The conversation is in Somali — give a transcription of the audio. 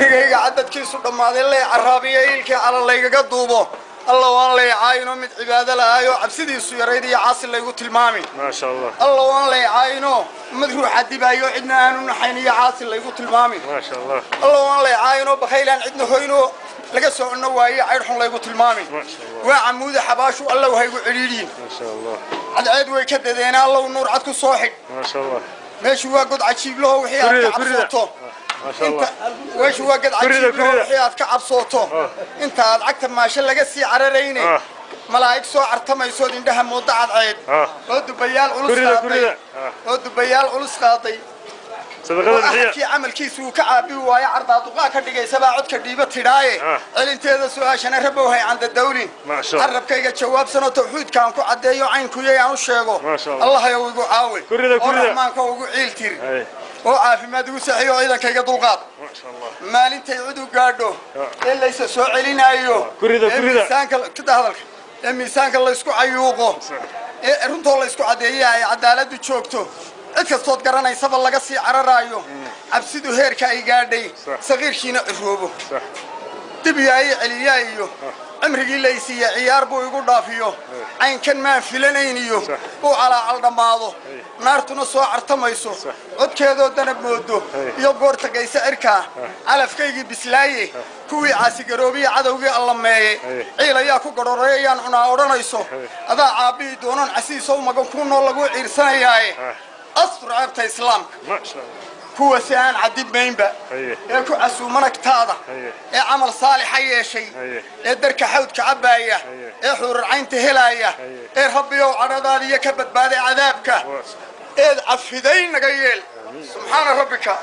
Cimrigayga cadadkiisu dhammaaday lay caraabiyo iilkii cala laygaga duubo. Alla waan laycaayino mid cibaado la'aayoo cabsidiisu yarayd iyo caasi laygu tilmaamin. Maasha Allah. Alla waan laycaayino mid ruuxa dibaayo, cidna aanu naxayn iyo caasi laygu tilmaamin. Maasha Allah. Alla waan laycaayino bakhaylaan cidna hoyno laga soo cunno waaye, caydh xun laygu tilmaamin. Maasha Allah. Waa camuuda xabaashu, Allow haygu cidhiidhiin. Maasha Allah. Cadceed way ka dadeena, Allow nuur cad ku soo xidh. Maasha Allah. Meeshu waa god cajiiblaho wixii aad Kurida, ka kurida. cabsooto. Maasha Allah. Inta meeshu waa god Kurida, cajiiblaho kurida. wixii aad ka cabsooto inta aad cagta maasho laga sii cararayne, malaa'ig soo cartamaysood indhaha mooda cadceed oo dubayaal culus Kurida, qaaday kurida. oo dubayaal culus qaaday Sadaqada oo bixiya. Axadkii camalkiisu uu ka caabi waayo cardaaduqaa ka dhigaysabaa codka dhiiba tidhaaye. Celinteeda su-aashana rabowhay canda dawlin. Maasha Allah. Carabkayga jawaabsanoo tawxiidkaan ku caddeeyo, caynkuyay aan u sheego. Maasha Allah. Allahayow igu caawi Kurida, oo kurida. Raxmaanka ugu ciil tir Hay. oo caafimaad igu seexiyo, ciidankayga dulqaad. Maasha Allah. Maalintay cid u gaadho ee laysa soo celinaayo Kurida, ee kurida. Miisaanka kada hadalka ee miisaanka laysku cayuuqo ee runtoo laysku caddeeya ay cadaaladdu joogto, cid kastood garanaysaba laga sii cararaayo, cabsidu heerka ay gaadhay, saqiirkiina ciroobo, dib yaay celiyaa iyo cimrigii laysiiye ciyaar buu igu dhaafiyo, caynkan maan filanayn iyo uu calaacal dhammaado, naartuna soo cartamayso, codkeedoo danab moodo iyo goorta gayse cirkaa, calafkaygii bislaaye, kuwii caasigaroobiya cadowgii allameeye ciil ayaa ku gadhoray ayaan cunaa odhanayso, adaa caabbihii doonoon casiisow magan kuu nool laguu ciirsanayaaye, astur ceebta islaamka. Maasha Allah. Kuwa si aan cadibmaynba ee ku casuumanagtaada ee camal saalixa yeeshay ee darka xawdka cabbaaya ee xuurarcaynta helaaya ee Rabbiyow cadhadaadiyo ka badbaaday cadaabka eed cafiday naga yeel. Subxaana rabbika.